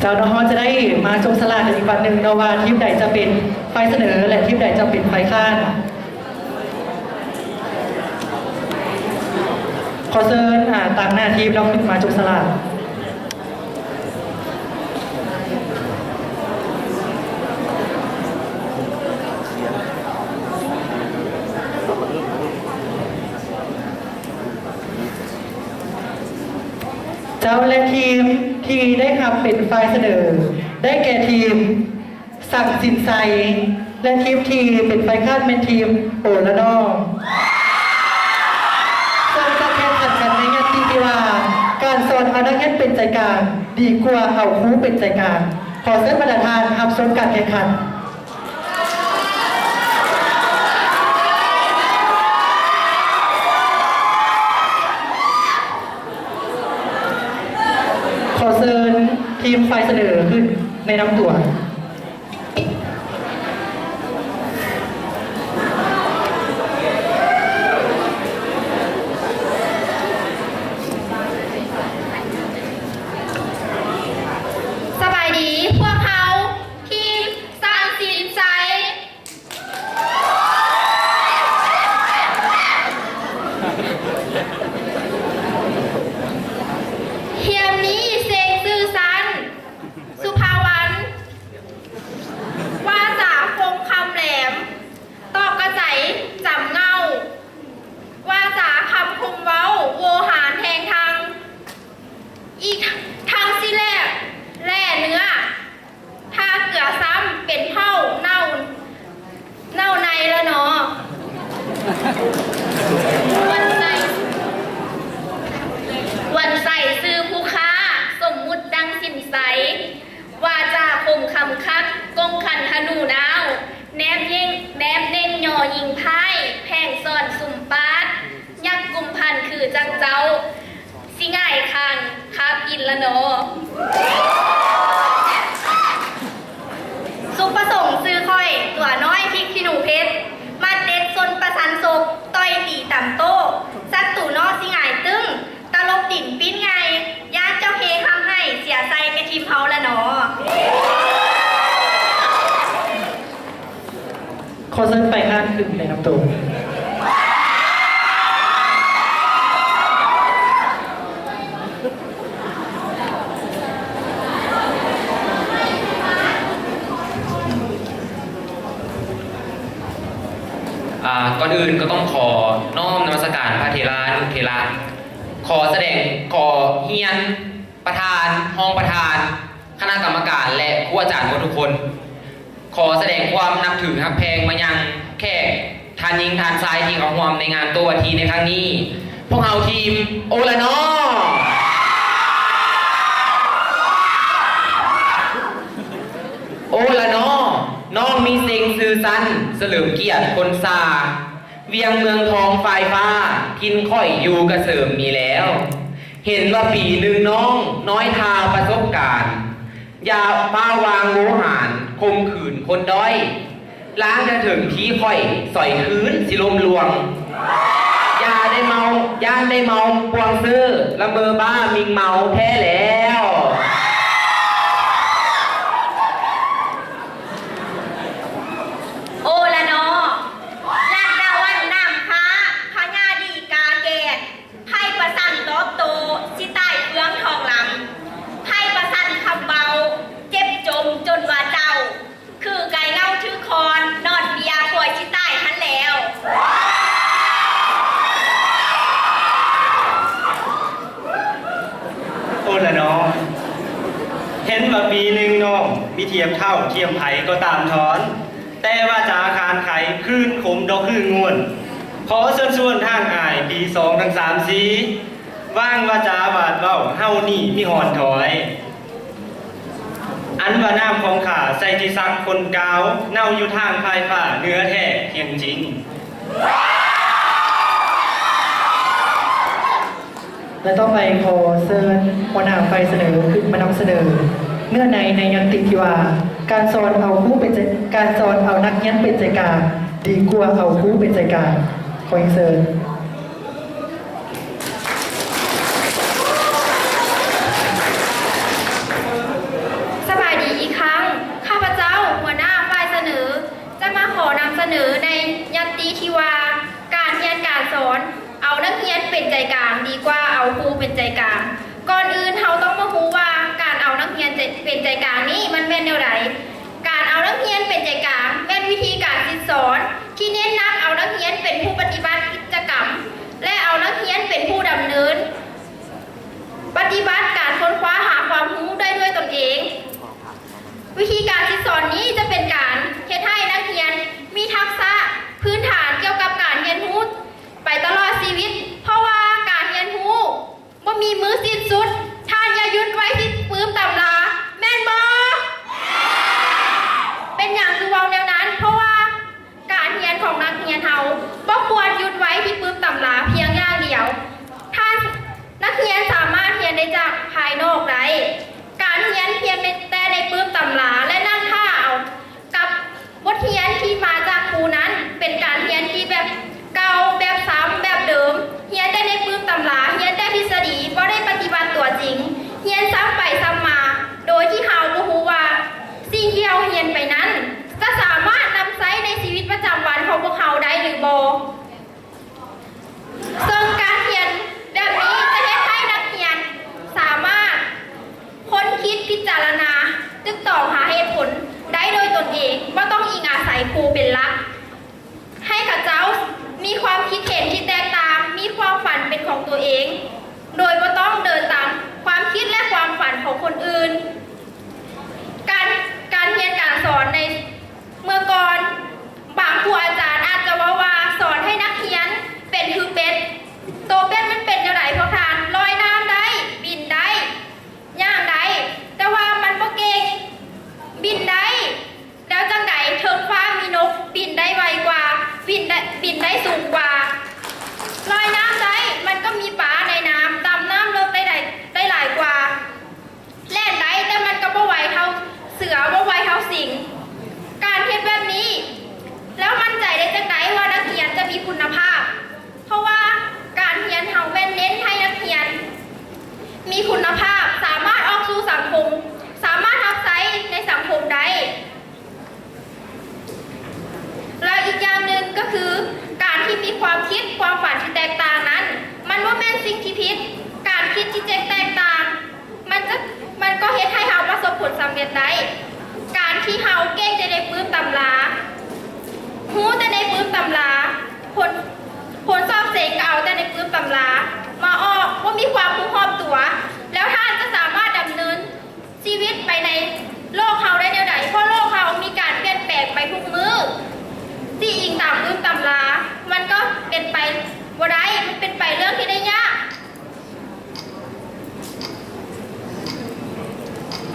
ເຈົ້າ ເນາະ ເຮົາຈະໄດ້ມາຈັບສະຫຼາກກັນອີກບັດໜຶ່ງເນາະ ວ່າທີມໃດຈະເປັນຝ່າຍສະເໜີ ແລະ ທີມໃດຈະເປັນຝ່າຍຄ້ານ. ຂໍເຊີນ ອາ ຕາງໜ້າທີມເນາະ ຂຶ້ນມາຈັບສະຫຼາກ. ເຈົ້າ ແລະ ທີມທີ່ໄດ້ຮັບເປັນຝ່າຍສະເໜີ ໄດ້ແກ່ທີມສັງສິນໄຊ ແລະ ທີມທີ່ເປັນຝ່າຍຄ້ານແມ່ນທີມໂອລະນໍ. ເຊິ່ງຈະແຂ່ງຂັນກັນໃນຍະຕິທີ່ວ່າ ການສອນເອົານັກຮຽນເປັນໃຈກາງ ດີກວ່າເອົາຄູເປັນໃຈກາງ. ຂໍເຊີນບັນດາທ່ານຮັບຊົມການແຂ່ງຂັນ. ຂໍເຊີນທີມຝ່າຍສະເໜີຂຶ້ນແນະນຳຕົວ. ສະບາຍດີ ພວກເຮົາ ທີມສັງສິນໄຊ. ຮຽມນີ້ເສັງຊື່ຊັ້ນ ສຸພາວັນ ວາຈາຄົມຄຳແຫຼມ ຕອກກະໃຈຈຳເຫງົ້າ ວາຈາຄຳຄົມເວົ້າ ໂວຫານແທງທັງ ອີກທັງຊິແຫຼບແຫຼເນື້ອ ທາເກືອຊ້ຳເປັນເພົ້າເນົ່າ ເນົ່າໃນລະໜໍ. ວັນໄຊ ວັນໄຊຊື່ຜູ້ຄ້າ ສົມມຸດດັ່ງສິນໄຊ ວາຈາຄົມຄຳຄັກ ກົງຂັນທະນູນາວ ແນບຍິງ ແນບເນັ່ງຍໍຍິງພ້າຍ ແຜງສອນສຸມປາດ ຍັກກຸມພັນຄືຈັກເຈົ້າ ຊິຫງາຍຄາງຄາບກິນລະນໍ. ສຸກປະສົງຊື່ຂ້ອຍ ຕົວນ້ອຍພິກຂີ້ໜູເພັດ ມາເຕັດຊົນປະຊັນສົກ ຕ່ອຍຕີຕຳໂຕ້ ສັດຕູນອກຊິຫງາຍຕຶ້ງ ຕະຫຼົບດິນປີ້ນໄຫຍ່ ຢ້ານເຈົ້າເຮຮ່ຳໄຫ້ ເສຍໄຊແກ່ທີມເຮົາລະນໍ. ຂໍເຊີນຝ່າຍຄ້ານຂຶ້ນແນະນຳໂຕ. ອາ ກ່ອນອື່ນກໍຕ້ອງຂໍນ້ອມນະມັດສະການພະເຖລານຸເຖລະ ຂໍສະແດງ ຂໍຮຽນປະທານ, ຮອງປະທານ, ຄະນະກຳມະການ ແລະ ຄູອາຈານໝົດທຸກຄົນ. ຂໍສະແດງຄວາມນັບຖືຮັກແພງມາຍັງແຂກທ່ານຍິງທ່ານຊາຍທີ່ເຂົ້າຮ່ວມໃນງານໂຕ້ວາທີໃນຄັ້ງນີ້. ພວກເຮົາທີມໂອລະນໍ. ໂອລະນໍ ນ້ອງມີເສັງຊື່ຊັ້ນ ສະເຫຼີມກຽດ ຄົນຊາ ວຽງເມືອງທອງຝ້າຍຟ້າ ຖິ່ນຂ້ອຍຢູ່ກະເສີມມີແລ້ວ. ເຫັນວ່າປີໜຶ່ງນ້ອງນ້ອຍທ່າປະສົບການ ຢ່າຟ້າວວາງໂວຫານ ຂົ່ມຂືນຄົນດ້ອຍ ລ້າງກະເຖິງທີ່ຂ້ອຍ ສອຍຄືນຊິລົ້ມລ່ວງ. ຢ່າໄດ້ເມົາ ຢ້ານໄດ້ເມົາປ່ວງເຊີ ລະເມີບ້າມິ່ງເມົາແທ້ແລ້ວ. ໂອລະນໍ ລັດດາວັນນ້ຳພາ ພະຍາດີກາແກນ ໄພປະສັນຕອບໂຕ້ ຊິຕາຍເຟືອງທອງລຳ ໄພປະສັນຄຳເບົາ ເຈັບຈົມຈົນວ່າເຈົ້າ ຄືໄກ່ເຫງົ້າຖືກຄ້ອນ ນອນເບຍປ່ວຍຊິຕາຍຫັ້ນແລ້ວ. ໂອລະນໍ ເຫັນວ່າປີໜຶ່ງນ້ອງມີທຽມເທົ່າທຽມໃຜກໍຕາມທອນ ແຕ່ວ່າຈາຄານໄຂ ຄືນຂົມດອກຄືງວນ ຂໍເຊີນຊວນທາງອ້າຍປີສອງທັງສາມສີ່ ວາງວາຈາຫວາດເວົ້າ ເຮົານີ້ມີຮ່ອນຖອຍ ອັນວ່ານາມຂອງຂ້າ ໄຊທິສັກ ຄົນກາວ ເນົ່າຢູ່ທາງພາຍຟ້າເໜືອແທ້ທ່ຽງຈິງ. ແລະ ຕໍ່ໄປຂໍເຊີນຫົວໜ້າຝ່າຍສະເໜີຂຶ້ນມານຳສະເໜີເນື້ອໃນໃນຍັດຕິທີ່ວ່າ ການສອນເອົາຄູເປັນໃຈ ການສອນເອົານັກຮຽນເປັນໃຈກາງ ດີກວ່າເອົາຄູເປັນໃຈກາງ. ຂໍຮຽນເຊີນ. ເໜີໃນຍັດຕິທີ່ວ່າ ການຮຽນການສອນເອົານັກຮຽນເປັນໃຈກາງ ດີກວ່າເອົາຄູເປັນໃຈກາງ. ກ່ອນອື່ນເຮົາຕ້ອງມາຮູ້ວ່າ ການເອົານັກຮຽນເປັນໃຈກາງນີ້ມັນແມ່ນແນວໃດ? ການເອົານັກຮຽນເປັນໃຈກາງ ແມ່ນວິທີການສິດສອນທີ່ເນັ້ນໜັກເອົານັກຮຽນເປັນຜູ້ປະຕິບັດກິດຈະກຳ ແລະ ເອົານັກຮຽນເປັນຜູ້ດຳເນີນ ປະຕິບັດການຄົ້ນຄວ້າຫາຄວາມຮູ້ໄດ້ດ້ວຍຕົນເອງ. ວິທີການສິດສອນນີ້ຈະເປັນການເຮັດໃຫ້ນັກຮຽນມີທັກສະພື້ນຖານກ່ຽວກັບການຮຽນຮູ້ໄປຕະຫຼອດຊີວິດ, ເພາະວ່າການຮຽນຮູ້ບໍ່ມີມື້ສິ້ນສຸດ. ທ່ານຢ່າຢຸດໄວ້ທີ່ປຶ້ມຕຳລາ, ແມ່ນບໍ່? ເປັນຫຍັງຄືເວົ້າແນວນັ້ນ? ເພາະວ່າ ການຮຽນຂອງນັກຮຽນເຮົາບໍ່ຄວນຢຸດໄວ້ທີ່ປຶ້ມຕຳລາພຽງຢ່າງດຽວ. ທ່ານ ນັກຮຽນສາມາດຮຽນໄດ້ຈາກພາຍນອກໄດ້. ການຮຽນພຽງແຕ່ໃນປຶ້ມຕຳລາ ແລະ ນັ່ງຖ້າເອົາກັບບົດຮຽນທີ່ມາຈາກຄູນັ້ນ ເປັນການຮຽນທີ່ແບບເກົ່າ, ແບບຊ້ຳ, ແບບເດີມ. ຮຽນແຕ່ໃນປຶ້ມຕຳລາ, ຮຽນແຕ່ທິດສະດີ, ບໍ່ໄດ້ປະຕິບັດຕົວຈິງ. ຮຽນຊ້ຳໄປຊ້ຳມາ, ໂດຍທີ່ເຮົາບໍ່ຮູ້ວ່າ ສິ່ງທີ່ເຮົາຮຽນໄປນັ້ນ ຈະສາມາດນຳໃຊ້ໃນຊີວິດປະຈຳວັນຂອງພວກເຮົາໄດ້ຫຼືບໍ່. ເຊິ່ງການຮຽນແບບນີ້ຈະເຮັດໃຫ້ນັກຮຽນສາມາດຄົ້ນຄິດ, ພິຈາລະນາ, ຕຶກຕອງຫາເຫດຜົນໄດ້ໂດຍຕົນເອງ, ບໍ່ຕ້ອງອີງອາໄສຄູເປັນຫຼັກ. ໃຫ້ເຂົາເຈົ້າມີຄວາມຄິດເຫັນທີ່ແຕກຕ່າງ, ມີຄວາມຝັນເປັນຂອງຕົວເອງ, ໂດຍບໍ່ຕ້ອງເດີນຕາມຄວາມຄິດ ແລະ ຄວາມຝັນຂອງຄົນອື່ນ. ການ, ການຮຽນການສອນໃນເມື່ອກ່ອນ, ບາງຄູອາຈານອາດຈະເວົ້າວ່າ ສອນໃຫ້ນັກຮຽນເປັນຄືເປັດ. ໂຕເປັດມັນເປັນແນວໃດພວກທ່ານ? ລອຍນ້ຳໄດ້, ບິນໄດ້, ຍ່າງໄດ້, ແຕ່ວ່າມັນບໍ່ເກັ່ງ, ບິນໄດ້. ແລ້ວຈັ່ງໃດ ເທິງຟ້າມີນົກບິນໄດ້ໄວກວ່າ, ບິນໄດ້, ບິນໄດ້ສູງກວ່າ, ລອຍນ້ຳໄດ້, ມັນກໍມີປາໃນນ້ຳ, ດຳນ້ຳເລິກໄດ້, ໄດ້ຫຼາຍກວ່າ, ແລ່ນໄດ້, ແຕ່ມັນກໍບໍ່ໄວເທົ່າເສືອ, ບໍ່ໄວເທົ່າສິງ. ການເຮັດແບບນີ້ ແລ້ວໝັ້ນໃຈໄດ້ຈັ່ງໃດວ່ານັກຮຽນຈະມີຄຸນນະພາບ? ເພາະວ່າການຮຽນເຮົາແມ່ນເນັ້ນໃຫ້ນັກຮຽນມີຄຸນນະພາບ, ສາມາດອອກສູ່ສັງຄົມ, ສາມາດຮັບໃຊ້ໃນສັງຄົມໄດ້. ແລ້ວອີກຢ່າງໜຶ່ງກໍຄື ການທີ່ມີຄວາມຄິດ, ຄວາມຝັນທີ່ແຕກຕ່າງນັ້ນ ມັນບໍ່ແມ່ນສິ່ງທີ່ຜິດ. ການຄິດທີ່ແຕກຕ່າງ ມັນຈະ, ມັນກໍເຮັດໃຫ້ເຮົາປະສົບຜົນສຳເລັດໄດ້. ການທີ່ເຮົາເກັ່ງແຕ່ໃນປຶ້ມຕຳລາ, ຮູ້ແຕ່ໃນປຶ້ມຕຳລາ, ຜົນ, ຜົນສອບເສັງກໍເອົາແຕ່ໃນປຶ້ມຕຳລາມາອອກ, ບໍ່ມີຄວາມຮູ້ຮອບຕົວ, ແລ້ວທ່ານຈະສາມາດດຳເນີນຊີວິດໄປໃນໂລກເຮົາໄດ້ແນວໃດ? ເພາະໂລກເຮົາມີການປ່ຽນແປງໄປທຸກມື້, ທີ່ອີງຕາມປຶ້ມຕຳລາ ມັນກໍເປັນໄປບໍ່ໄດ້, ມັນເປັນໄປເລື່ອງທີ່ໄດ້ຍາກ.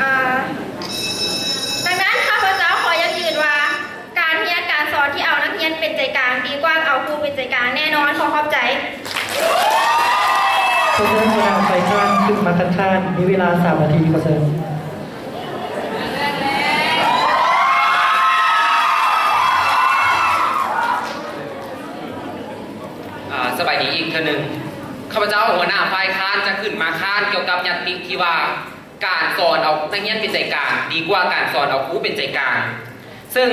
ອ່າ ດັ່ງນັ້ນ ຂ້າພະເຈົ້າຂໍຢັ້ງຢືນວ່າ ການຮຽນການສອນທີ່ເອົານັກຮຽນເປັນໃຈກາງ ດີກວ່າເອົາຄູເປັນໃຈກາງແນ່ນອນ. ຂໍຂອບໃຈ. ຂໍເຊີນຫົວໜ້າຝ່າຍຄ້ານຂຶ້ນມາຄັດຄ້ານ, ມີເວລາສາມນາທີ. ຂໍເຊີນ. ອ່າ ສະບາຍດີອີກເທື່ອໜຶ່ງ. ຂ້າພະເຈົ້າ ຫົວໜ້າຝ່າຍຄ້ານ ຈະຂຶ້ນມາຄ້ານກ່ຽວກັບຍັດຕິທີ່ວ່າ ການສອນເອົານັກຮຽນເປັນໃຈກາງ ດີກວ່າການສອນເອົາຄູເປັນໃຈກາງ. ເຊິ່ງ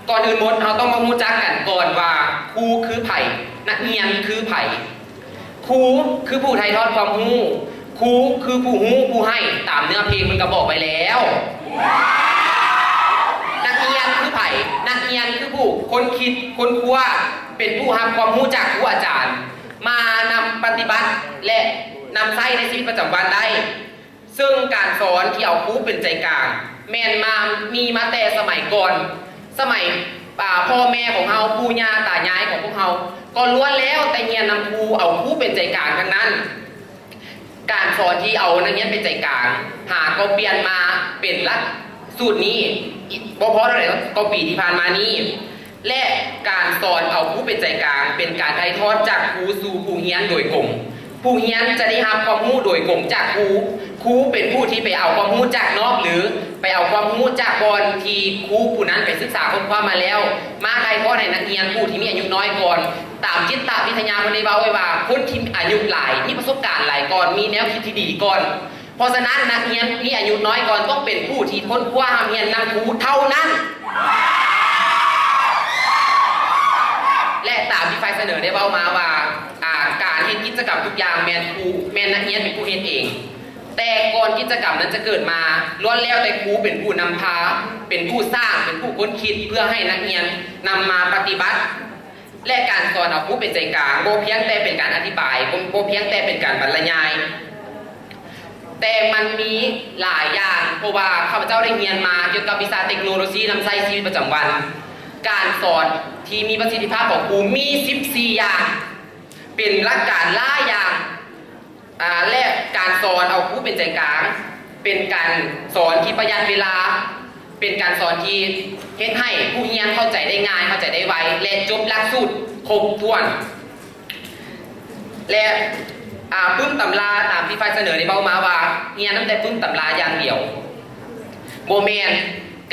ກ່ອນອື່ນໝົດ ເຮົາຕ້ອງມາຮູ້ຈັກກັນກ່ອນວ່າ ຄູຄືໃຜ, ນັກຮຽນຄືໃຜ. ຄູຄືຜູ້ຖ່າຍທອດຄວາມຮູ້, ຄູຄືຜູ້ຮູ້ຜູ້ໃຫ້, ຕາມເນື້ອເພງມັນກໍບອກໄວ້ແລ້ວ. ນັກຮຽນຄືໃຜ? ນັກຮຽນຄືຜູ້ຄົ້ນຄິດ, ຄົ້ນຄວ້າ, ເປັນຜູ້ຮັບຄວາມຮູ້ຈາກຄູອາຈານ, ມານຳປະຕິບັດ ແລະ ນຳໃຊ້ໃນຊີວິດປະຈຳວັນໄດ້. ເຊິ່ງການສອນທີ່ເອົາຄູເປັນໃຈກາງ ແມ່ນມາ, ມີມາແຕ່ສະໄໝກ່ອນ, ສະໄໝ, ອ່າ, ພໍ່ແມ່ຂອງເຮົາ, ປູ່ຍ່າຕາຍາຍຂອງພວກເຮົາ ກໍລ້ວນແລ້ວແຕ່ຮຽນນຳຄູ, ເອົາຄູເປັນໃຈກາງທັງນັ້ນ. ການສອນທີ່ເອົານັກຮຽນເປັນໃຈກາງ ຫາກໍປ່ຽນມາເປັນຫຼັກສູດນີ້ ບໍ່ພໍເທົ່າໃດ ກໍປີທີ່ຜ່ານມານີ້. ແລະ ການສອນເອົາຄູເປັນໃຈກາງ ເປັນການຖ່າຍທອດຈາກຄູສູ່ຜູ້ຮຽນໂດຍກົງ. ຜູ້ຮຽນຈະໄດ້ຮັບຄວາມຮູ້ໂດຍກົງຈາກຄູ. ຄູເປັນຜູ້ທີ່ໄປເອົາຄວາມຮູ້ຈາກນອກ ຫຼື ໄປເອົາຄວາມຮູ້ຈາກບ່ອນທີ່ຄູຜູ້ນັ້ນໄປສຶກສາຄົ້ນຄວ້າມາແລ້ວ ມາຖ່າຍທອດໃຫ້ນັກຮຽນຜູ້ທີ່ມີອາຍຸນ້ອຍກ່ອນ. ຕາມຈິດຕະວິທະຍາເພິ່ນໄດ້ເວົ້າໄວ້ວ່າ ຄົນທີ່ອາຍຸຫຼາຍ ມີປະສົບການຫຼາຍກ່ອນ ມີແນວຄິດທີ່ດີກ່ອນ. ເພາະສະນັ້ນ ນັກຮຽນມີອາຍຸນ້ອຍກ່ອນຕ້ອງເປັນຜູ້ທີ່ຄົ້ນຄວ້າຮ່ຳຮຽນນຳຄູເທົ່ານັ້ນ. ຝ່າຍສະເໜີໄດ້ເວົ້າມາວ່າ ອາ ການເຮັດກິດຈະກຳທຸກຢ່າງແມ່ນຄູ ແມ່ນນັກຮຽນເປັນຜູ້ເຮັດເອງ, ແຕ່ກ່ອນກິດຈະກຳນັ້ນຈະເກີດມາ ລ້ວນແລ້ວແຕ່ຄູເປັນຜູ້ນຳພາ ເປັນຜູ້ສ້າງ ເປັນຜູ້ຄົ້ນຄິດ ເພື່ອໃຫ້ນັກຮຽນນຳມາປະຕິບັດ. ແລະ ການສອນເອົາຄູເປັນໃຈກາງ ບໍ່ພຽງແຕ່ເປັນການອະທິບາຍ ບໍ່ ບໍ່ພຽງແຕ່ເປັນການບັນລະຍາຍ ແຕ່ມັນມີຫຼາຍຢ່າງ, ເພາະວ່າຂ້າພະເຈົ້າໄດ້ຮຽນມາກ່ຽວກັບວິຊາເຕັກໂນໂລຊີນຳໃຊ້ຊີວິດປະຈຳວັນ. ການສອນທີ່ມີປະສິດທິພາບຂອງຄູມີສິບສີ່ຢ່າງ, ເປັນຫຼັກການຫຼາຍຢ່າງ, ອາ ແລະ ການສອນເອົາຄູເປັນໃຈກາງ ເປັນການສອນທີ່ປະຢັດເວລາ, ເປັນການສອນທີ່ເຮັດໃຫ້ຜູ້ຮຽນເຂົ້າໃຈໄດ້ງ່າຍ, ເຂົ້າໃຈໄດ້ໄວ ແລະ ຈົບຫຼັກສູດຄົບຖ້ວນ. ແລະ ອາ ປຶ້ມຕຳລາ ຕາມທີ່ຝ່າຍສະເໜີໄດ້ເວົ້າມາວ່າ ຮຽນນຳແຕ່ປຶ້ມຕຳລາຢ່າງດຽວ. ບໍ່ແມ່ນ,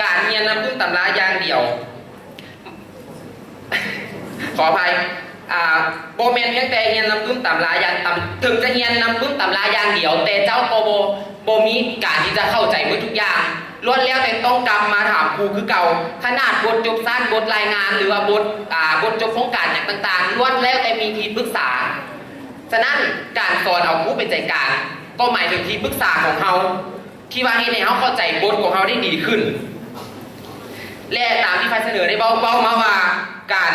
ການຮຽນນຳປຶ້ມຕຳລາຢ່າງດຽວ ຂໍອະໄພ, ອາ ບໍ່ແມ່ນພຽງແຕ່ຮຽນນຳປຶ້ມຕຳລາຢ່າງຕຳ, ເຖິງຈະຮຽນນຳປຶ້ມຕຳລາຢ່າງດຽວ, ແຕ່ເຈົ້າກໍບໍ່ ບໍ່ມີການທີ່ຈະເຂົ້າໃຈໝົດທຸກຢ່າງ. ລ້ວນແລ້ວແຕ່ຕ້ອງກັບມາຖາມຄູຄືເກົ່າ. ຂະໜາດບົດຈົບຊັ້ນ, ບົດລາຍງານ ຫຼືວ່າບົດ ອາ ບົດຈົບໂຄງການຫຍັງຕ່າງໆ, ລ້ວນແລ້ວແຕ່ມີທີ່ປຶກສາ. ສະນັ້ນ, ການສອນເອົາຄູເປັນໃຈກາງ ກໍໝາຍເຖິງທີ່ປຶກສາຂອງເຮົາ ທີ່ວ່າເຮັດໃຫ້ເຮົາເຂົ້າໃຈບົດຂອງເຮົາໄດ້ດີຂຶ້ນ. ແລະ ຕາມທີ່ຝ່າຍສະເໜີໄດ້ເວົ້າ ເວົ້າມາວ່າ ການ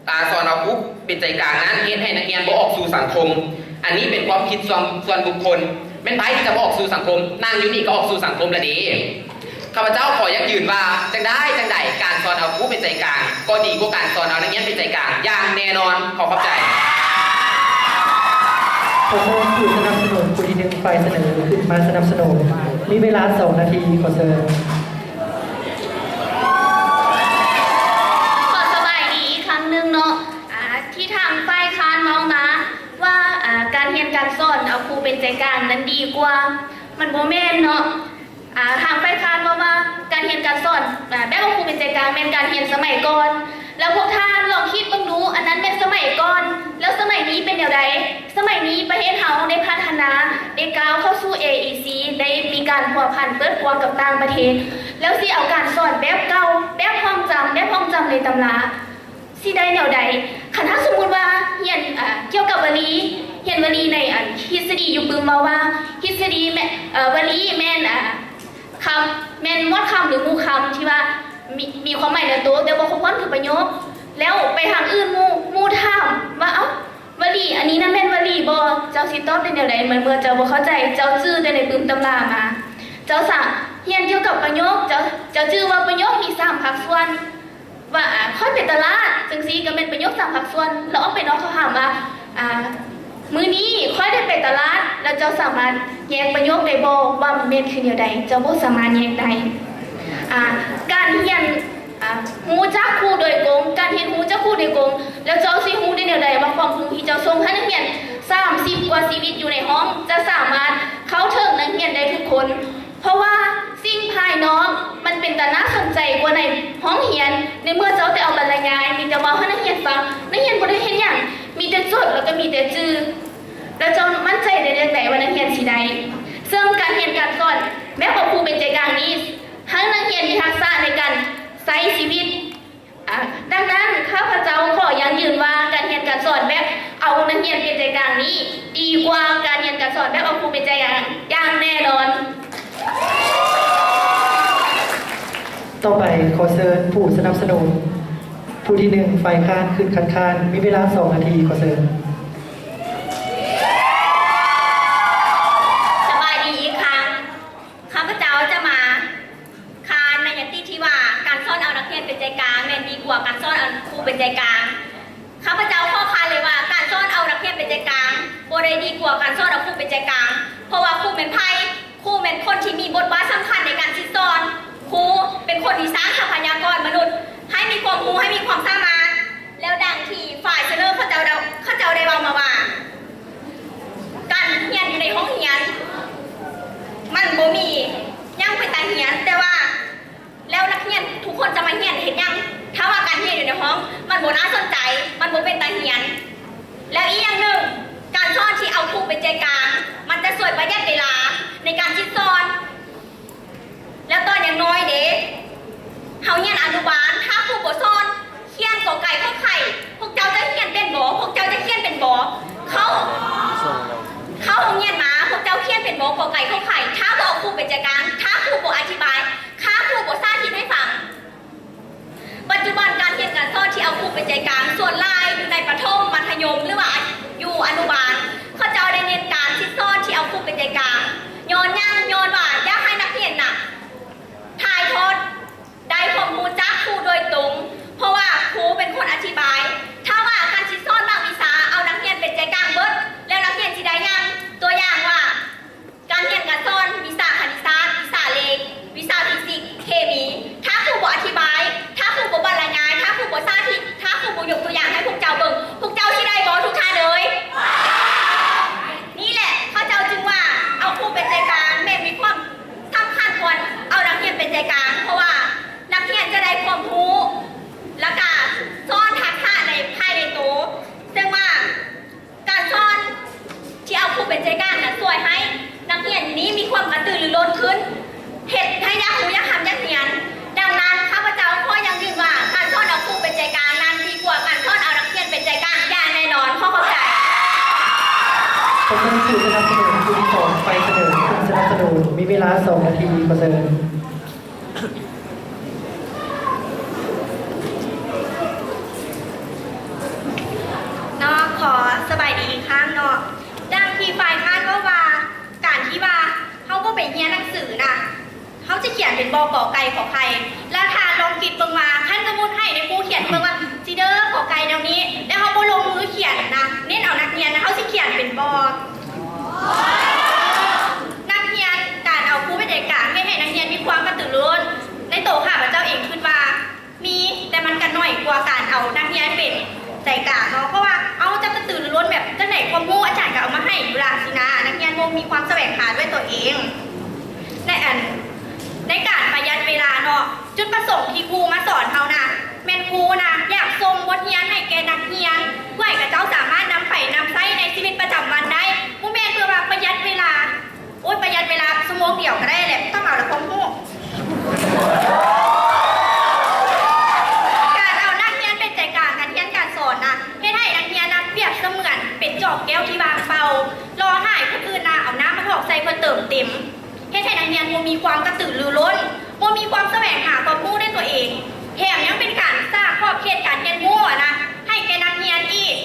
ອາ ສອນເອົາຄູເປັນໃຈກາງນັ້ນ ເຮັດໃຫ້ນັກຮຽນບໍ່ອອກສູ່ສັງຄົມ. ອັນນີ້ເປັນຄວາມຄິດສ່ວນ ສ່ວນບຸກຄົນ. ແມ່ນໃຜທີ່ຈະບໍ່ອອກສູ່ສັງຄົມ? ນັ່ງຢູ່ນີ້ກໍອອກສູ່ສັງຄົມລະເດ. ຂ້າພະເຈົ້າຂໍຢັ້ງຢືນວ່າ ຈັ່ງໃດຈັ່ງໃດ ການສອນເອົາຄູເປັນໃຈກາງ ກໍດີກວ່າການສອນເອົານັກຮຽນເປັນໃຈກາງຢ່າງແນ່ນອນ. ຂໍຂອບໃຈ. ຂໍເຊີນຜູ້ສະໜັບສະໜູນຜູ້ທີໜຶ່ງ ຝ່າຍສະເໜີຂຶ້ນມາສະໜັບສະໜູນ. ມີເວລາສອງນາທີ. ຂໍເຊີນ. ຂໍສະບາຍດີອີກຄັ້ງໜຶ່ງເນາະ. ອາ ທີ່ທາງຝ່າຍຄ້ານເວົ້າມາວ່າ ອາ ການຮຽນການສອນເອົາຄູເປັນໃຈກາງນັ້ນດີກວ່າ, ມັນບໍ່ແມ່ນເນາະ. ອາ ທາງຝ່າຍຄ້ານເວົ້າວ່າ ການຮຽນການສອນ ອາ ແບບເອົາຄູເປັນໃຈກາງແມ່ນການຮຽນສະໄໝກ່ອນ. ແລ້ວພວກທ່ານລອງຄິດເບິ່ງດູ, ອັນນັ້ນແມ່ນສະໄໝກ່ອນ, ແລ້ວສະໄໝນີ້ເປັນແນວໃດ? ສະໄໝນີ້ປະເທດເຮົາໄດ້ພັດທະນາ, ໄດ້ກ້າວເຂົ້າສູ່ ເອອີຊີ, ໄດ້ມີການພົວພັນເປີດກວ້າງກັບຕ່າງປະເທດ, ແລ້ວຊິເອົາການສອນແບບເກົ່າ, ແບບທ່ອງຈຳ, ແບບທ່ອງຈຳໃນຕຳລາ ຊິໄດ້ແນວໃດ? ຄັນຖ້າສົມມຸດວ່າຮຽນ ອາ ກ່ຽວກັບວະລີ, ຮຽນວະລີໃນ ອັນ ທິດສະດີຢູ່ປຶ້ມເວົ້າວ່າ ທິດສະດີແມ່ນ ເອີ ວະລີແມ່ນ ອາ ຄຳ ແມ່ນມວນຄຳ ຫຼື ໝູ່ຄຳທີ່ວ່າມີ ມີຄວາມໝາຍໃນໂຕ ແຕ່ບໍ່ຄົບຖ້ວນຄືປະໂຫຍກ. ແລ້ວໄປທາງອື່ນ ໝູ່ ໝູ່ຖາມວ່າ ເອົ້າ ວະລີອັນນີ້ນະແມ່ນວະລີບໍ່? ເຈົ້າຊິຕອບໄດ້ແນວໃດ ໃນເມື່ອເຈົ້າບໍ່ເຂົ້າໃຈ? ເຈົ້າຈື່ແຕ່ໃນປຶ້ມຕຳລາມາ. ເຈົ້າສາ ຮຽນກ່ຽວກັບປະໂຫຍກ, ເຈົ້າ ເຈົ້າຈື່ວ່າປະໂຫຍກມີສາມພາກສ່ວນ. ວ່າ ອາ ຂ້ອຍໄປຕະຫຼາດ ຈັ່ງຊີ້ກໍແມ່ນປະໂຫຍກສາມພາກສ່ວນ. ແລ້ວອອກໄປນອກເຂົາຖາມວ່າ ອາ ມື້ນີ້ຂ້ອຍໄດ້ໄປຕະຫຼາດ, ແລ້ວເຈົ້າສາມາດແຍກປະໂຫຍກໄດ້ບໍ່ວ່າມັນແມ່ນຄືແນວໃດ? ເຈົ້າບໍ່ສາມາດແຍກໄດ້. ອາ ການຮຽນ ອາ ຮູ້ຈາກຄູໂດຍກົງ, ການຮຽນຮູ້ຈາກຄູໂດຍກົງ, ແລ້ວເຈົ້າຊິຮູ້ໄດ້ແນວໃດວ່າຄວາມຮູ້ທີ່ເຈົ້າສົ່ງໃຫ້ນັກຮຽນສາມສິບກວ່າຊີວິດຢູ່ໃນຫ້ອງ ຈະສາມາດເຂົ້າເຖິງນັກຮຽນໄດ້ທຸກຄົນ? ເພາະວ່າສິ່ງພາຍນອກມັນເປັນຕາໜ້າສົນໃຈກວ່າໃນຫ້ອງຮຽນ. ໃນເມື່ອເຈົ້າແຕ່ເອົາບັນລະຍາຍ, ມີແຕ່ເວົ້າໃຫ້ນັກຮຽນຟັງ, ນັກຮຽນບໍ່ໄດ້ເຮັດຫຍັງ, ມີແຕ່ຈົດ ແລ້ວກໍມີແຕ່ຈື່. ແລ້ວເຈົ້າໝັ້ນໃຈໄດ້ຈັ່ງໃດວ່ານັກຮຽນຊິໄດ້? ເຊິ່ງການຮຽນການສອນແບບເອົາຄູເປັນໃຈກາງນີ້ ໃຫ້ນັກຮຽນມີທັກສະໃນການໃຊ້ຊີວິດ. ອາ ດັ່ງນັ້ນ ຂ້າພະເຈົ້າຂໍຢັ້ງຢືນວ່າ ການຮຽນການສອນແບບເອົານັກຮຽນເປັນໃຈກາງນີ້ ດີກວ່າການຮຽນການສອນແບບເອົາຄູເປັນໃຈກາງຢ່າງແນ່ນອນ. ຕໍ່ໄປ ຂໍເຊີນຜູ້ສະໜັບສະໜູນຜູ້ທີໜຶ່ງ ຝ່າຍຄ້ານ ຂຶ້ນຄັດຄ້ານ. ມີເວລາສອງນາທີ. ຂໍເຊີນ. ສະບາຍດີອີກຄັ້ງ. ຂ້າພະເຈົ້າຈະມາ ຄານໃນຍັດຕິທີ່ວ່າ ການສອນເອົານັກຮຽນເປັນໃຈກາງ ແມ່ນດີກວ່າການສອນເອົາຄູເປັນໃຈກາງ. ຂ້າພະເຈົ້າຂໍຄານເລີຍວ່າ ການສອນເອົານັກຮຽນເປັນໃຈກາງ ບໍ່ໄດ້ດີກວ່າການສອນເອົາຄູເປັນໃຈກາງ, ເພາະວ່າຄູແມ່ນໃຜ? ຄູແມ່ນຄົນທີ່ມີບົດບາດສຳຄັນໃນການສິດສອນ. ຄູເປັນຄົນທີ່ສ້າງຊັບພະຍາກອນມະນຸດ ໃຫ້ມີຄວາມຮູ້, ໃຫ້ມີຄວາມສາມາດ. ແລ້ວດັ່ງທີ່ຝ່າຍສະເໜີເຂົາເຈົ້າ ເຂົາເຈົ້າໄດ້ເວົ້າມາວ່າ ການຮຽນຢູ່ໃນຫ້ອງຮຽນ ມັນບໍ່ມີຫຍັງເປັນຕາຮຽນ, ແຕ່ວ່າ ແລ້ວນັກຮຽນທຸກຄົນຈະມາຮຽນເຮັດຫຍັງ ຖ້າວ່າການຮຽນຢູ່ໃນຫ້ອງມັນບໍ່ໜ້າສົນໃຈ, ມັນບໍ່ເປັນຕາຮຽນ? ແລ້ວອີກຢ່າງໜຶ່ງ, ການສອນທີ່ເອົາຄູເປັນໃຈກາງ ມັນຈະຊ່ວຍປະຢັດເວລາໃນການສິດສອນ. ແລ້ວຕອນຍັງນ້ອຍເດ້, ເຮົາຮຽນອະນຸບານ, ຖ້າຄູບໍ່ສອນຂຽນ ກ ໄກ່ ຂ ໄຂ່, ພວກເຈົ້າຈະຂຽນເປັນ ບໍ່? ພວກເຈົ້າຈະຂຽນເປັນບໍ່? ເຂົ້າ ເຂົ້າໂຮງຮຽນມາ ພວກເຈົ້າຂຽນເປັນບໍ່? ກອໄກ່ ຂໍໄຂ່ ຖ້າບໍ່ເອົາຄູເປັນໃຈກາງ, ຖ້າຄູບໍ່ອະທິບາຍ, ຖ້າຄູບໍ່ສາທິດໃຫ້ຟັງ. ປັດຈຸບັນການຮຽນການສອນທີ່ເອົາຄູເປັນໃຈກາງ ສ່ວນຫຼາຍຢູ່ໃນປະຖົມ, ມັດທະຍົມ ຫຼືວ່າຢູ່ອະນຸບານ, ເຂົາເຈົ້າໄດ້ເນັ້ນການສິດສອນທີ່ເອົາຄູເປັນໃຈກາງ. ຍ້ອນຫຍັງ? ຍ້ອນວ່າຢາກໃຫ້ນັກຮຽນນະ ຖ່າຍທອດ ໄດ້ຄວາມຮູ້ຈາກຄູໂດຍຕົງ, ເພາະວ່າຄູເປັນຄົນອະທິບາຍ. ຖ້າວ່າການສິດສອນບາງວິຊາເອົານັກຮຽນເປັນໃຈກາງເບິດ, ແລ້ວນັກຮຽນຊິໄດ້ຫຍັງ? ຕົວຢ່າງວ່າ ການຮຽນການສອນວິຊາຄະນິດສາດ, ວິຊາເລກ, ວິຊາຟີຊິກ, ເຄມີ, ຖ້າຄູບໍ່ອະທິບາຍ, ຖ້າຄູບໍ່ບັນລະຍາຍ, ຖ້າຄູບໍ່ສາທິດ, ຖ້າຄູບໍ່ຍົກຕົວຢ່າງໃຫ້ພວກເຈົ້າເບິ່ງ, ພວກເຈົ້າຊິໄດ້ບໍ່ທຸກທ່ານເອີຍ? ນີ້ແຫຼະ ເຂົາເຈົ້າຈຶ່ງວ່າເອົາຄູເປັນໃຈກາງ ແມ່ນມີຄວາມ ສຳຄັນຄວນເອົານັກຮຽນເປັນໃຈກາງ, ເພາະວ່ານັກຮຽນຈະໄດ້ຄວາມຮູ້ ແລ້ວກະສອນທັກສະໃນ ພາຍໃນໂຕ, ເຊິ່ງວ່າການສອນທີ່ເອົາຄູເປັນໃຈກາງນັ້ນ ຊ່ວຍໃຫ້ນັກຮຽນນີ້ມີຄວາມກະຕືລືລົ້ນຂຶ້ນ, ເຮັດໃຫ້ຢາກຮູ້ຢາກຮ່ຳຢາກຮຽນ. ດັ່ງນັ້ນ ຂ້າພະເຈົ້າຂໍຢັ້ງຢືນວ່າ ການສອນເອົາຄູເປັນໃຈກາງນັ້ນ ດີກວ່າການສອນເອົານັກຮຽນເປັນໃຈກາງຢ່າງແນ່ນອນ. ຂໍຂອບໃຈ. ປະເຊີນຜູ້ສະໜັບສະໜູນກຸ່ມສອງ ໄປສະເໜີຜູ້ສະໜັບສະໜູນ ມີເວລາສອງນາທີ ຂໍເຊີນ. ເນາະ ຂໍສະບາຍດີອີກຄັ້ງເນາະ. ດັ່ງທີ່ຝ່າຍຄ້ານເວົ້າວ່າ ການທີ່ວ່າເຮົາບໍ່ໄປຮຽນໜັງສືນະ ເຮົາຈະຂຽນເປັນບໍ່ ກ ໄກ່ ຂໍໄຂ່? ແລ້ວທ່ານລອງຄິດເບິ່ງວ່າ ຄັນສົມມຸດໃຫ້ນາຍຄູຂຽນເບິ່ງວ່າ ຊິເດີ ກ ໄກ່ ແນວນີ້ ແລ້ວເຮົາບໍ່ລົງມືຂຽນນະ ເນັ້ນເອົານັກຮຽນນະ ເຮົາຊິຂຽນເປັນບໍ່? ນັກຮຽນ ການເອົາຄູເປັນໃຈກາງ ເຮັດໃຫ້ນັກຮຽນມີຄວາມກະຕືລືລົ້ນ. ໃນໂຕຂ້າພະເຈົ້າເອງຄິດວ່າມີ, ແຕ່ມັນກະໜ້ອຍກວ່າການເອົານັກຮຽນເປັນໃຈກາງເນາະ. ເພາະວ່າເຮົາຈະກະຕືລືລົ້ນແບບຈັ່ງໃດ? ຄວາມຮູ້ອາຈານກະເອົາມາໃຫ້ຢູ່ລະຊີ້ນະ, ນັກຮຽນບໍ່ມີຄວາມສະແຫວງຫາດ້ວຍຕົວເອງ. ໃນອັນ ໃນການປະຢັດເວລາເນາະ, ຈຸດປະສົງທີ່ຄູມາສອນເຮົານະ ແມ່ນຄູນະ ຢາກສົ່ງບົດຮຽນໃຫ້ແກ່ນັກຮຽນ ເພື່ອໃຫ້ເຂົາເຈົ້າສາມາດນຳໄປນຳໃຊ້ໃນຊີວິດປະຈຳວັນໄດ້, ບໍ່ແມ່ນເພື່ອວ່າປະຢັດເວລາ. ໂອ້ຍ ປະຢັດເວລາຊົ່ວໂມງດຽວກະໄດ້ແຫຼະ ຕ້ອງເອົາແຕ່ຄວາມຮູ້. ການເອົານັກຮຽນເປັນໃຈກາງການຮຽນການສອນນະ ເຮັດໃຫ້ນັກຮຽນນະ ປຽບສະເໝືອນເປັນຈອກແກ້ວທີ່ວ່າງເປົ່າ, ລໍຖ້າໃຫ້ຄົນອື່ນນະ ເອົານ້ຳມາຖອກໃສ່ເພື່ອເຕີມເຕັມ. ເຮັດໃຫ້ນັກຮຽນບໍ່ມີຄວາມກະຕືລືລົ້ນ, ບໍ່ມີຄວາມສະແຫວງຫາຄວາມຮູ້ດ້ວຍຕົວເອງ, ແຖມຍັງເປັນການສ້າງຂອບເຂດການຮຽນຮູ້ຫັ້ນນະ ໃຫ້ແກ່ນັກຮຽນອີກ.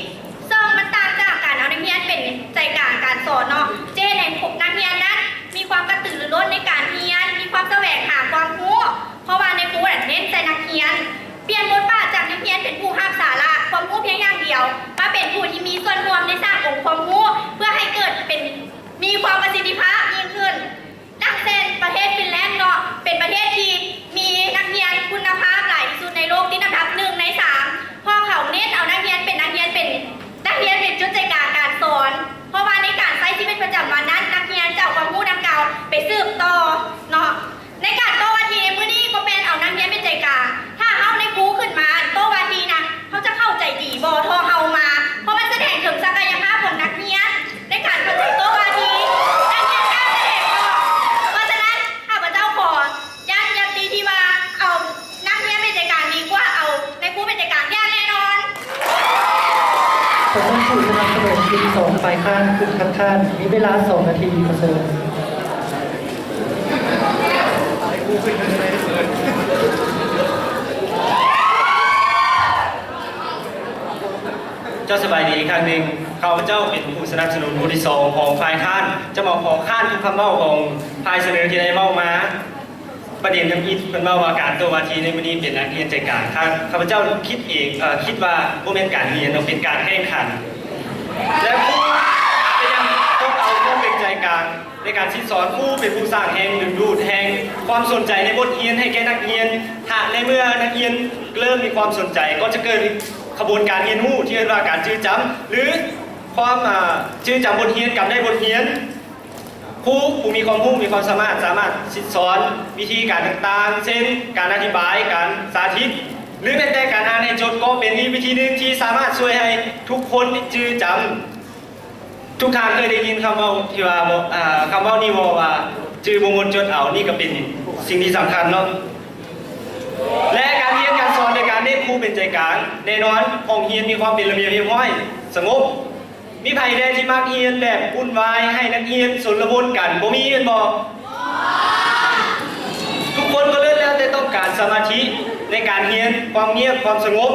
ເຊິ່ງມັນຕ່າງຈາກການເອົານັກຮຽນເປັນໃຈກາງການສອນເນາະ, ຈະເຮັດໃຫ້ນັກຮຽນນັ້ນມີຄວາມກະຕືລືລົ້ນໃນການຮຽນ, ມີຄວາມສະແຫວງຫາຄວາມຮູ້, ເພາະວ່ານາຍຄູນັ້ນເນັ້ນໃສ່ນັກຮຽນ, ປ່ຽນບົດບາດຈາກນັກຮຽນເປັນຜູ້ຮັບສາລະຄວາມຮູ້ພຽງຢ່າງດຽວ, ມາເປັນຜູ້ທີ່ມີສ່ວນຮ່ວມໃນສ້າງອົງຄວາມຮູ້ ເພື່ອໃຫ້ເກີດເປັນ ມີຄວາມປະສິດທິພາບຍິ່ງຂຶ້ນ. ດັ່ງເຊັ່ນ ປະເທດຟິນແລນເນາະ ເປັນປະເທດທີ່ມີນັກຮຽນຄຸນນະພາບຫຼາຍທີ່ສຸດໃນໂລກ ຕິດອັນດັບໜຶ່ງໃນສາມ ເພາະເຂົາເນັ້ນເອົານັກຮຽນເປັນນັກຮຽນ ເປັນນັກຮຽນເປັນຈຸດໃຈກາງການສອນ, ເພາະວ່າໃນການໃຊ້ຊີວິດປະຈຳວັນນັ້ນ ນັກຮຽນຈະເອົາຄວາມຮູ້ດັ່ງກ່າວໄປສືບຕໍ່ເນາະ. ໃນການໂຕ້ວາທີໃນມື້ນີ້ກໍແມ່ນເອົານັກຮຽນເປັນໃຈກາງ. ຖ້າເຮົາໄດ້ຄູຂຶ້ນມາໂຕ້ວາທີນະ ເຮົາຈະເຂົ້າໃຈດີບໍ່ທໍ່ເຮົາມາ? ເພາະມັນສະແດງເຖິງສັກກະຍະພາບຂອງນັກຮຽນໃນການເຂົ້າໃຈໂຕ້ວາທີ. ນັກຮຽນກ້າສະແດງອອກ. ເພາະສະນັ້ນ ຂ້າພະເຈົ້າຂໍຢ້ຳຍັດຕິທີ່ວ່າເອົານັກຮຽນເປັນໃຈກາງດີກວ່າເອົານາຍຄູເປັນໃຈກາງຢ່າງແນ່ນອນ. ຂໍເຊີນຜູ້ສະໜັບສະໜູນທີສອງ ຝ່າຍຄ້ານ ຂຶ້ນຄັດຄ້ານ. ມີເວລາສອງນາທີ. ຂໍເຊີນ. ເຈົ້າສະບາຍດີອີກຄັ້ງໜຶ່ງ. ຂ້າພະເຈົ້າເປັນຜູ້ສະໜັບສະໜູນຜູ້ທີສອງຂອງຝ່າຍຄ້ານ, ຈະມາຂໍຄ້ານທຸກຄຳເວົ້າຂອງຝ່າຍສະເໜີທີ່ໄດ້ເວົ້າມາ. ປະເດັນທຳອິດເພິ່ນເວົ້າວ່າການໂຕ້ວາທີໃນມື້ນີ້ເປັນນັກຮຽນໃຈກາງ. ຂ້າ ຂ້າພະເຈົ້າຄິດເອງ ເອີ ຄິດວ່າບໍ່ແມ່ນການຮຽນເນາະ, ເປັນການແຂ່ງຂັນ. ແລະ ຄູກໍຍັງຕ້ອງເອົາຄວາມເປັນໃຈກາງ ໃນການສິດສອນ. ຄູເປັນຜູ້ສ້າງແຮງດຶງດູດ ແຮງຄວາມສົນໃຈໃນບົດຮຽນໃຫ້ແກ່ນັກຮຽນ. ຖ້າໃນເມື່ອນັກຮຽນເລີ່ມມີຄວາມສົນໃຈ ກໍຈະເກີດຂະບວນການຮຽນຮູ້ທີ່ເອີ້ນວ່າການຈື່ຈຳ ຫຼື ຄວາມ ອາ ຈື່ຈຳບົດຮຽນ, ກຳໄດ້ບົດຮຽນ. ຄູຜູ້ມີຄວາມຮູ້ ມີຄວາມສາມາດ ສາມາດສິດສອນວິທີການຕ່າງໆ ເຊັ່ນ ການອະທິບາຍ, ການສາທິດ ຫຼື ແມ້ແຕ່ການອ່ານໃຫ້ຈົດ ກໍເປັນອີກວິທີໜຶ່ງທີ່ສາມາດຊ່ວຍໃຫ້ທຸກຄົນຈື່ຈຳ. ທຸກທ່ານເຄີຍໄດ້ຍິນຄຳເວົ້າທີ່ວ່າ ບໍ່ ເອີ ຄຳເວົ້ານີ້ບໍ່ ວ່າຈື່ບໍ່ໝົດຈົດເອົາ? ນີ້ກໍເປັນສິ່ງທີ່ສຳຄັນເນາະ ແລະ ການຮຽນການສອນໂດຍການເນັ້ນ ຄູເປັນໃຈກາງ. ແນ່ນອນ, ຫ້ອງຮຽນມີຄວາມເປັນລະບຽບຮຽບຮ້ອຍ, ສະຫງົບ. ມີໃຜແດ່ທີ່ມັກຮຽນແບບວຸ່ນວາຍ, ໃຫ້ນັກຮຽນຊົນລະມົນກັນ? ບໍ່ມີແມ່ນບໍ່? ທຸກຄົນກໍເລີດແລ້ວແຕ່ຕ້ອງການສະມາທິໃນການຮຽນ, ຄວາມງຽບ, ຄວາມສະຫງົບ.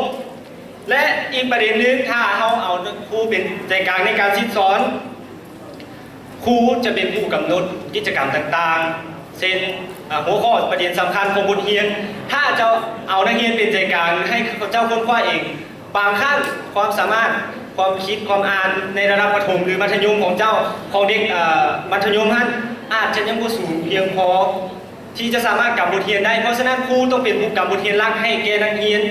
ແລະ ອີກປະເດັນໜຶ່ງ, ຖ້າເຮົາເອົາຄູເປັນໃຈກາງໃນການສິດສອນ, ຄູຈະເປັນຜູ້ກຳນົດກິດຈະກຳຕ່າງໆ ເຊັ່ນ ອາ ຫົວຂໍ້ປະເດັນສຳຄັນຂອງບົດຮຽນ. ຖ້າເຈົ້າເອົານັກຮຽນເປັນໃຈກາງ, ໃຫ້ເຂົາເຈົ້າຄົ້ນຄວ້າເອງ, ບາງຄັ້ງຄວາມສາມາດ, ຄວາມຄິດ, ຄວາມອ່ານໃນລະດັບປະຖົມ ຫຼື ມັດທະຍົມຂອງເຈົ້າ, ຂອງເດັກ ອາ ມັດທະຍົມຫັ້ນ ອາດຈະຍັງບໍ່ສູງພຽງພໍທີ່ຈະສາມາດກຳບົດຮຽນໄດ້. ເພາະສະນັ້ນ, ຄູຕ້ອງເປັນຜູ້ກຳບົດຮຽນຫຼັກໃຫ້ແກ່ນັກຮຽນ.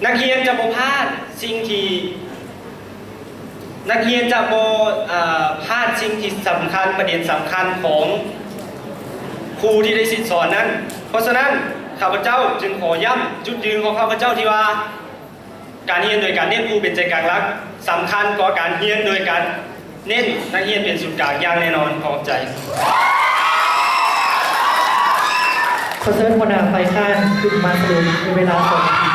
ນັກຮຽນຈະບໍ່ພາດສິ່ງທີ່ ນັກຮຽນຈະບໍ່ ເອີ ພາດສິ່ງທີ່ສຳຄັນ, ປະເດັນສຳຄັນຂອງຄູທີ່ໄດ້ສິດສອນນັ້ນ. ເພາະສະນັ້ນ, ຂ້າພະເຈົ້າຈຶ່ງຂໍຢ້ຳຈຸດຢືນຂອງຂ້າພະເຈົ້າທີ່ວ່າ ການຮຽນໂດຍການເນັ້ນຄູເປັນໃຈກາງຫຼັກ ສຳຄັນກວ່າການຮຽນໂດຍການ ເນັ້ນນັກຮຽນເປັນສູນກາງຢ່າງແນ່ນອນ. ຂໍຂອບໃຈ. ຂໍເຊີນຫົວໜ້າຝ່າຍຄ້ານຂຶ້ນມາສະຫຼຸບໃນເວລາສອງນາທີ.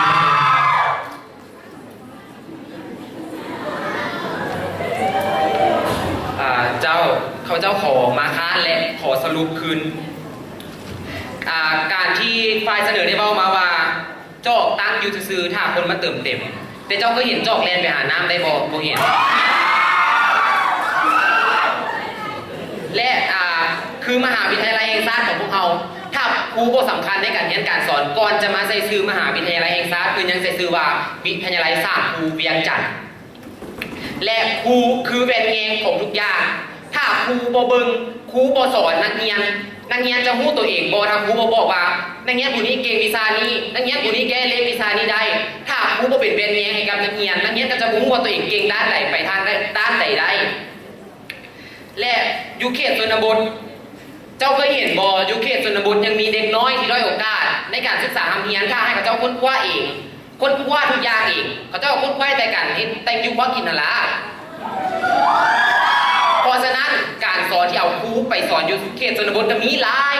ອາ ເຈົ້າ, ຂ້າພະເຈົ້າຂໍມາຄ້ານ ແລະ ຂໍສະຫຼຸບຄືນ. ອາ ການທີ່ຝ່າຍສະເໜີໄດ້ເວົ້າມາວ່າ ຈອກຕັ້ງຢູ່ຊື່ໆ ຖ້າຄົນມາເຕີມເຕັມ. ແຕ່ເຈົ້າເຄີຍເຫັນຈອກແລ່ນໄປຫານ້ຳໄດ້ບໍ່? ບໍ່ເຫັນ. ແລະ ອາ ຄືມະຫາວິທະຍາໄລແຫ່ງຊາດຂອງພວກເຮົາ, ຖ້າຄູບໍ່ສຳຄັນໃນການຮຽນການສອນ, ກ່ອນຈະມາໃສ່ຊື່ມະຫາວິທະຍາໄລແຫ່ງຊາດ, ເພິ່ນຍັງໃສ່ຊື່ວ່າ ວິທະຍາໄລສ້າງຄູວຽງຈັນ. ແລະ ຄູຄືແວ່ນແຍງຂອງທຸກຢ່າງ. ຖ້າຄູບໍ່ເບິ່ງ, ຄູບໍ່ສອນນັກຮຽນ, ນັກຮຽນຈະຮູ້ຕົວເອງບໍ່? ຖ້າຄູບໍ່ບອກວ່າ ນັກຮຽນຜູ້ນີ້ເກັ່ງວິຊານີ້, ນັກຮຽນຜູ້ນີ້ແກ້ເລກວິຊານີ້ໄດ້, ຖ້າຄູບໍ່ເປັນແວ່ນແຍງໃຫ້ກັບນັກຮຽນ, ນັກຮຽນກໍຈະບໍ່ຮູ້ວ່າຕົວເອງເກັ່ງດ້ານໃດ, ໄປທາງໃດ, ດ້ານໃດໄດ້. ແລະ ຢູ່ເຂດຊົນນະບົດ, ເຈົ້າເຄີຍເຫັນບໍ່? ຢູ່ເຂດຊົນນະບົດຍັງມີເດັກນ້ອຍທີ່ດ້ອຍໂອກາດໃນການສຶກສາຮ່ຳຮຽນ, ຖ້າໃຫ້ເຂົາເຈົ້າຄົ້ນຄວ້າເອງ, ຄົ້ນຄວ້າທຸກຢ່າງເອງ, ເຂົາເຈົ້າກໍຄົ້ນຄວ້າແຕ່ການເຮັດແຕ່ງຢູ່ຄວາມກິນຫັ້ນລະ. ເພາະສະນັ້ນ, ການສອນທີ່ເອົາຄູໄປສອນຢູ່ເຂດຊົນນະບົດກໍມີຫຼາຍ,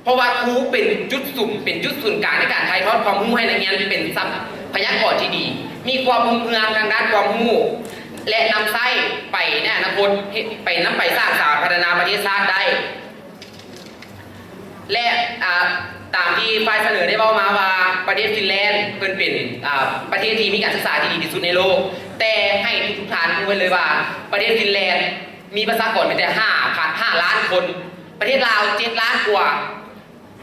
ເພາະວ່າຄູເປັນຈຸດສຸມ, ເປັນຈຸດສູນກາງໃນການຖ່າຍທອດຄວາມຮູ້ໃຫ້ນັກຮຽນເປັນຊັບພະຍາກອນທີ່ດີ, ມີຄວາມຮຸ່ງເຮືອງທາງດ້ານຄວາມຮູ້ ແລະ ນຳໃຊ້ໄປໃນອະນາຄົດ, ເຮັດໄປນຳໄປສ້າງສາພັດທະນາປະເທດຊາດໄດ້. ແລະ ອາ ຕາມທີ່ຝ່າຍສະເໜີໄດ້ເວົ້າມາວ່າ ປະເທດຟິນແລນເພິ່ນເປັນ ອາ ປະເທດທີ່ມີການສຶກສາທີ່ດີທີ່ສຸດໃນໂລກ, ແຕ່ໃຫ້ທຸກໆທ່ານຮູ້ໄວ້ເລີຍວ່າ ປະເທດຟິນແລນມີປະຊາກອນມີແຕ່ຫ້າພັນ ຫ້າລ້ານຄົນ, ປະເທດລາວເຈັດລ້ານກວ່າ.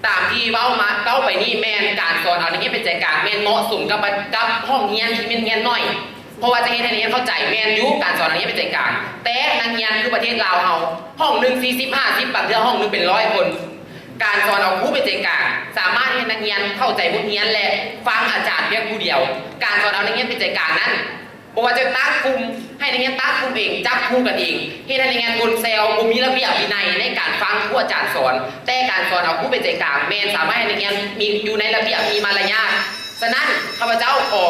ຕາມທີ່ເວົ້າມາ ເວົ້າໄປນີ້ແມ່ນການສອນເອົານັກຮຽນເປັນໃຈກາງ ແມ່ນເໝາະສົມກັບ ກັບຫ້ອງຮຽນທີ່ແມ່ນຮຽນໜ້ອຍ, ເພາະວ່າຈະເຮັດໃຫ້ນັກຮຽນເຂົ້າໃຈ. ແມ່ນຢູ່ ການສອນເອົານັກຮຽນເປັນໃຈກາງ, ແຕ່ນັກຮຽນຄືປະເທດລາວເຮົາ ຫ້ອງໜຶ່ງສີ່ສິບ ຫ້າສິບ ບາງເທື່ອຫ້ອງໜຶ່ງເປັນຮ້ອຍຄົນ. ການສອນເອົາຄູເປັນໃຈກາງ ສາມາດເຮັດໃຫ້ນັກຮຽນເຂົ້າໃຈບົດຮຽນ ແລະ ຟັງອາຈານພຽງຜູ້ດຽວ. ການສອນເອົານັກຮຽນເປັນໃຈກາງນັ້ນ ບໍ່ວ່າຈະຕັ້ງກຸ່ມ ໃຫ້ນັກຮຽນຕັ້ງກຸ່ມເອງ, ຈັບຄູ່ກັນເອງ, ເຮັດໃຫ້ນັກຮຽນກົນແຊວ, ບໍ່ມີລະບຽບວິໄນໃນການຟັງຄູອາຈານສອນ. ແຕ່ການສອນເອົາຄູເປັນໃຈກາງ ແມ່ນສາມາດໃຫ້ນັກຮຽນມີ ຢູ່ໃນລະບຽບ, ມີມາລະຍາດ. ສະນັ້ນ, ຂ້າພະເຈົ້າຂໍ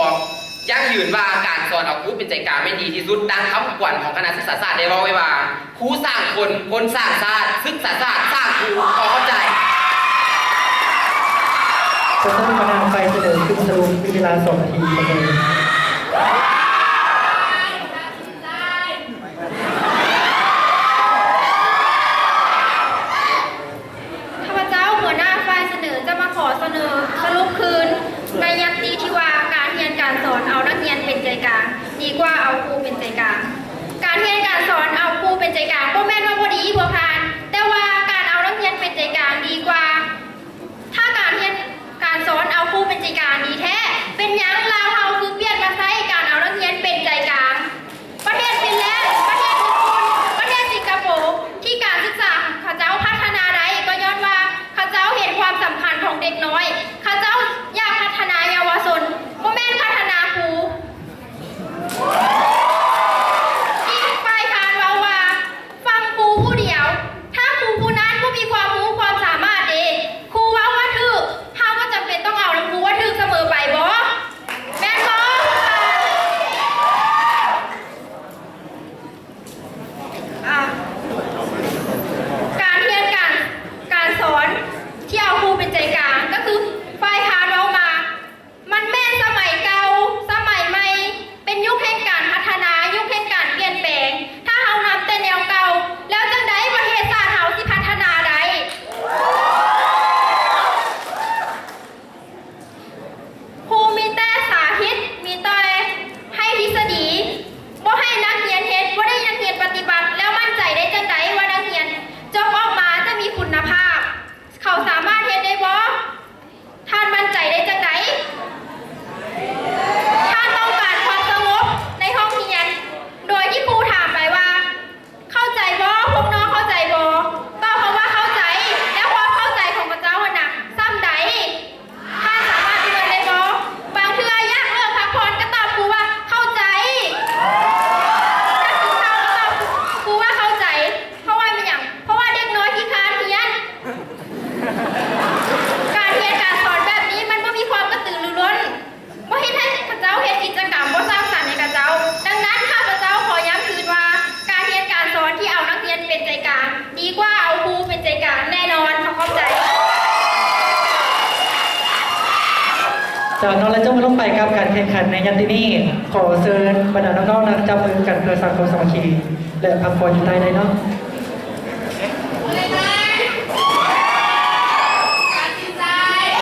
ຢັ້ງຢືນວ່າ ການສອນເອົາຄູເປັນໃຈກາງແມ່ນດີທີ່ສຸດ. ດັ່ງຄຳຂວັນຂອງຄະນະສຶກສາສາດໄດ້ເວົ້າໄວ້ວ່າ, ຄູສ້າງຄົນ, ຄົນສ້າງຊາດ, ສຶກສາສາດສ້າງຄູ. ຂໍຂອບໃຈ. ຂໍເຊີນຄະນະຝ່າຍສະເໜີຂຶ້ນສະຫຼຸບ ມີເວລາສອງນາທີ. ຂ້າພະເຈົ້າ ຫົວໜ້າຝ່າຍສະເໜີ ຈະມາຂໍສະເໜີສະຫຼຸບຄືນ ໃນຍັດຕິທີ່ວ່າ ການຮຽນການສອນເອົານັກຮຽນເປັນໃຈກາງ ດີກວ່າເອົາຄູເປັນໃຈກາງ. ການຮຽນການສອນເອົາຄູເປັນໃຈກາງ ບໍ່ແມ່ນວ່າບໍ່ດີພວກທ່ານ, ແຕ່ວ່າການເອົານັກຮຽນເປັນໃຈກາງດີກວ່າ. ຖ້າການຮຽນການສອນເອົາຄູເປັນໃຈກາງດີແທ້, ເປັນຫຍັງລາວເຮົາຄືປ່ຽນມາໃຊ້ການເອົານັກຮຽນເປັນໃຈກາງ? ປະເທດຟິນແລນ, ປະເທດຍີ່ປຸ່ນ, ປະເທດສິງກະໂປ ທີ່ການສຶກສາຂະເຈົ້າພັດທະນາໄດ້ ກໍຍ້ອນວ່າຂະເຈົ້າເຫັນຄວາມສຳຄັນຂອງເດັກນ້ອຍ, ຂະເຈົ້າຢາກພັດທະນາເຍົາວະຊົນ, ບໍ່ແມ່ນພັດທະນາຄູ. ທີ່ຝ່າຍຄ້ານເວົ້າວ່າ ຟັງຄູຜູ້ດຽວ, ຖ້າຄູຜູ້ນັ້ນບໍ່ມີຄວາມຮູ້ຄວາມສາມາດເດ, ຄູເວົ້າວ່າຖືກ, ເຮົາກໍຈຳເປັນຕ້ອງເອົານຳຄູວ່າຖືກສະເໝີໄປບໍ? ແມ່ນບໍ່? ອ່າ ການຮຽນການ ການສອນທີ່ເອົາຄູເປັນໃຈກາງ ກໍຄື ເຈົ້າ ເນາະ ແລະ ຈົບລົງໄປກັບການແຂ່ງຂັນໃນຍາມນີ້. ຂໍເຊີນບັນດານ້ອງໆ ນັ່ງຈັບມືກັນເພື່ອສ້າງຄວາມສາມັກຄີ ແລະ ພັກຜ່ອນຢູ່ໃຕ້ໄດ້ເນາະ.